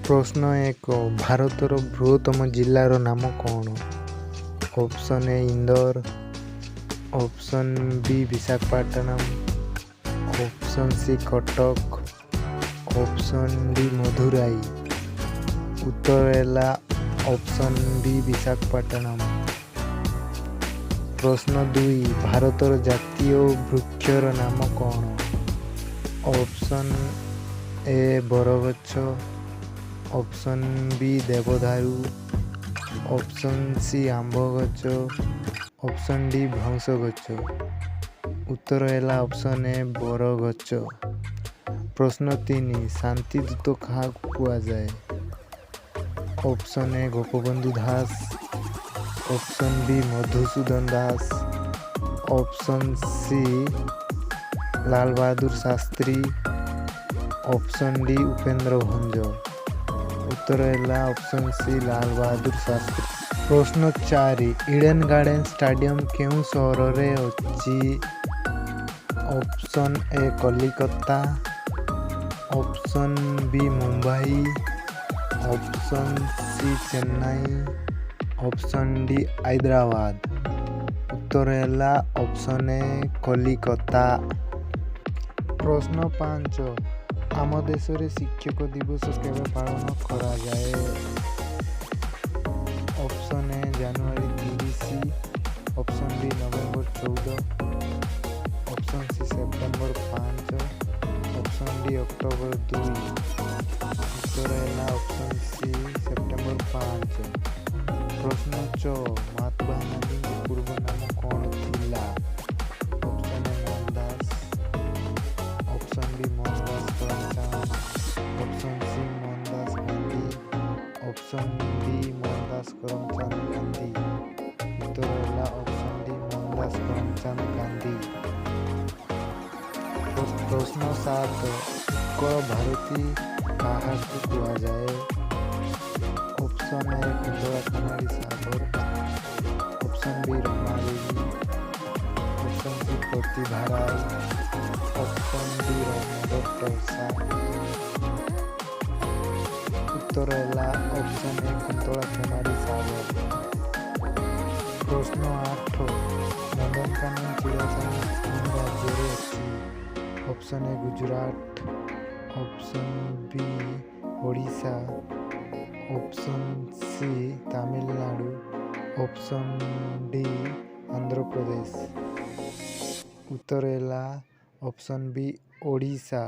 ପ୍ରଶ୍ନ 1। ଭାରତର ବୃହତ୍ତମ ଜିଲ୍ଲାର ନାମ କ'ଣ? Option A Indore, option B Visakhapatnam, option C Cuttack, option D Madurai. ଉତ୍ତର ହେଲା ଅପସନ୍ ବି ବିଶାଖାପାଟନମ। ପ୍ରଶ୍ନ 2। ଭାରତର ଜାତୀୟ ବୃକ୍ଷର ନାମ କ'ଣ? ଅପସନ୍ ଏ ବରଗଛ, ଅପସନ୍ ବି ଦେବଦାରୁ, ଅପସନ୍ ସି ଆମ୍ବ ଗଛ, ଅପସନ୍ ଡି ବାଉଁଶ ଗଛ। ଉତ୍ତର ହେଲା ଅପସନ୍ ଏ ବରଗଛ। ପ୍ରଶ୍ନ 3। ଶାନ୍ତିଦୂତ କାହାକୁ କୁହାଯାଏ? Option A Gopabandhu Das, option B Madhusudan Das, option C Lal Bahadur Shastri, option D Upendra Bhanja. ଉତ୍ତର ହେଲା ଅପସନ୍ ସି ଲାଲ ବାହାଦୁର ଶାସ୍ତ୍ରୀ। ପ୍ରଶ୍ନ 4। ଇଡେନ୍ ଗାର୍ଡେନ୍ ଷ୍ଟାଡିୟମ କେଉଁ ସହରରେ ଅଛି? Option A Calcutta, option B Mumbai, option C Chennai, option D Hyderabad. ଉତ୍ତର ହେଲା option A Calcutta. ପ୍ରଶ୍ନ 5। ଆମ ଦେଶରେ ଶିକ୍ଷକ ଦିବସ କେବେ ପାଳନ କରାଯାଏ? Option A January 30, option B November 14, option C September 5, option D October 2। ଉତ୍ତର ହେଲା ଅପସନ୍ ସି ସେପ୍ଟେମ୍ବର 5। ପ୍ରଶ୍ନ 6। ମହାତ୍ମା ଗାନ୍ଧୀଙ୍କ ପୂର୍ବ ନାମ କ'ଣ ଥିଲା? Option A Mohandas, option B Mohandas Karamchand, option C Mohandas Gandhi, option D Mohandas Karamchand Gandhi. ଉତ୍ତର ହେଲା ଅପସନ୍ ଡି ମୋହନଦାସ କରମଚାନ୍ଦ ଗାନ୍ଧୀ। ପ୍ରଶ୍ନ 7। ଉତ୍କଳ ଭାରତୀ କାହାକୁ କୁହାଯାଏ? Option A Kuntala Kumari Sabar, option B Ramadevi, option C Pratibha Ray, option D mother Teresa. ଉତ୍ତର ହେଲା option A Kuntala କୁମାରୀ ସାବର। ପ୍ରଶ୍ନ 8। ନନ୍ଦନକାନନ ଚିଡ଼ିଆଖାନା କେଉଁ ରାଜ୍ୟରେ ଅଛି? Option A Gujarat, option B Odisha, option C Tamil Nadu, option D Andhra Pradesh. ଉତ୍ତର ହେଲା ଅପସନ୍ ବି ଓଡ଼ିଶା।